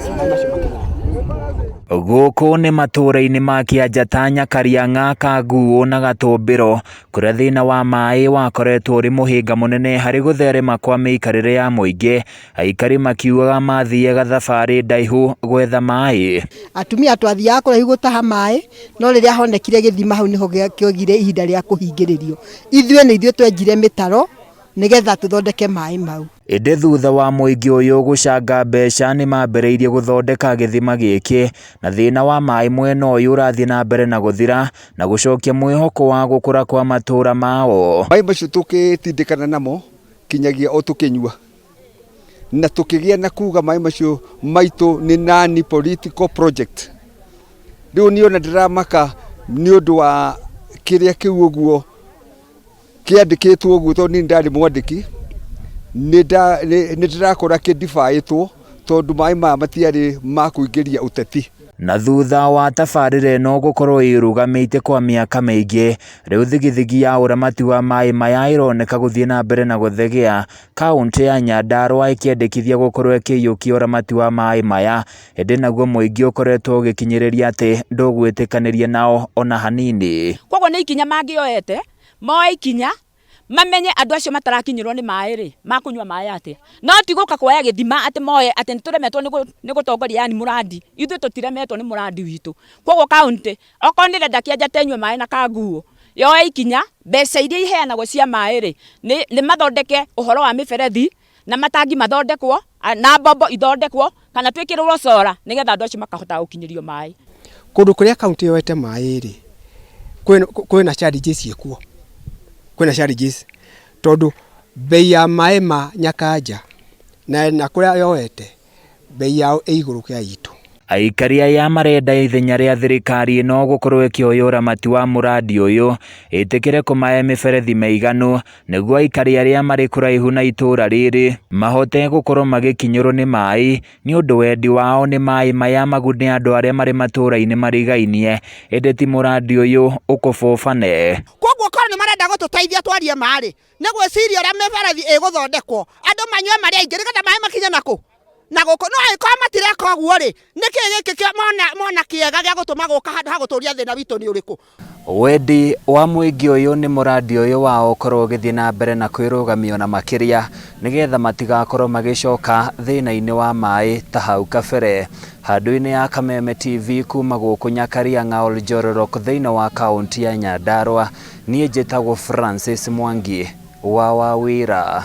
Maĩ macio makinyĩre. Gũkũ nĩ matũũra-inĩ ma Kĩanjata, Nyakariang'a, Kanguũ na Gatũmbĩro kũrĩa thĩna wa maĩ wakoretwo ũrĩ mũhĩnga mũnene harĩ gũtherema kwa mĩikarĩre ya mũingĩ, aikari makiugaga mathiaga thabarĩ ndaihu gwetha maĩ. Atumia twathiaga kũraihu gũtaha maĩ, no rĩrĩa honekire gĩthima hau nĩho kĩogire ihinda rĩa kũhingĩrĩrio. Ithuĩ nĩ ithuĩ twenjire mĩtaro nĩgetha tũthondeke maĩ mau. Ĩndĩ thutha wa mũingĩ ũyũ gũcanga mbeca nĩ mambĩrĩirie gũthondeka gĩthima gĩkĩ na thĩna wa maĩ mwena ũyũ ũrathiĩ na mbere na gũthira na gũcokia mwĩhoko wa gũkũra kwa matũũra mao. Maĩ macio tũkĩtindĩkana namo kinyagia o tũkĩnyua na tũkĩgĩa na kuga maĩ macio maitũ nĩ nani political project. Rĩu niĩ ona ndĩramaka nĩ ũndũ wa kĩrĩa kĩu ũguo kĩandĩkĩtwo ũguo, tondũ niĩ ndarĩ mwandĩki, nĩ ndĩrakora kĩndibaĩtwo tondũ maĩ maya matiarĩ ma kũingĩria ũteti. Na thutha wa tabarĩra ĩno gũkorwo ĩrũgamĩte kwa mĩaka mĩingĩ, rĩu thigithigi ya ũramati wa maĩ maya ĩroneka gũthiĩ na mbere na gũthegea, kaũntĩ ya Nyandarua ĩkĩendekithia gũkorwo ĩkĩiyũkia ũramati wa maĩ maya, ĩndĩ naguo mũingĩ ũkoretwo ũgĩkinyĩrĩria atĩ ndũgwĩtĩkanĩria nao ona hanini. Koguo nĩ ikinya mangĩoete, moe ikinya mamenye andũ acio matarakinyĩrwo nĩ maĩ rĩ, makũnyua maĩ atĩa. No ti gũka kuoya gĩthima atĩ moe atĩ nĩ tũremetwo nĩ gũtongoria yani mũrandi. Ithuĩ tũtiremetwo nĩ mũrandi witũ. Koguo kaũntĩ okorwo nĩ ĩrenda Kĩanjata ĩnyue maĩ na Kanguũ, yoe ikinya, mbeca iria iheanagwo cia maĩ rĩ, nĩ mathondeke ũhoro wa mĩberethi na matangi mathondekwo na mbombo ithondekwo kana twĩkĩrĩrwo solar nĩgetha andũ acio makahota gũkinyĩrio maĩ. Kũndũ kũrĩa kaũntĩ yoete maĩ rĩ, kwĩna challenges ciĩkuo, kwĩna challenges tondũ bei ya maĩ ma Nyakanja na kũrĩa yoete bei yao ĩ igũrũ gũkĩra itũ. Aikari aya marenda ithenya rĩa thirikari ĩno gũkorwo ĩkĩoya ũramati wa mũrandi ũyũ, ĩtĩkĩre kũmahe mĩberethi mĩiganu nĩguo aikari arĩa marĩ kũraihu na itũũra rĩrĩ mahote gũkorwo magĩkinyĩrwo nĩ maĩ, nĩ ũndũ wendi wao nĩ maĩ maya magune andũ arĩa marĩ matũũra-inĩ marigainie, ĩndĩ ti mũrandi ũyũ ũkũbũbane. Koguo korwo nĩ marenda gũtũteithia twarie maĩ nĩ gwĩciria ũrĩa mĩberethi ĩgũthondekwo andũ manyue marĩ aingĩ nĩgetha maĩ makinye nakũ na gũkũ. No angĩkorwo matireka ũguo rĩ, nĩkĩ gĩkĩ mona kĩega gĩa gũtũma gũka handũ ha gũtũria thĩna witũ nĩ ũrĩkũ? Wendi wa mũingĩ ũyũ nĩ mũrandi ũyũ wao ũkorwo ũgĩthiĩ na mbere na kwĩrũgamia ona makĩria nĩgetha matigakorwo magĩcoka thĩna-inĩ wa maĩ ta hau kabere. Handũ-inĩ ya Kameme TV kuma gũkũ Nyakariang'a Oljororok thĩinĩ wa kaũntĩ ya Nyandarua, niĩ njĩtagwo Francis Mwangi wa Wawĩra.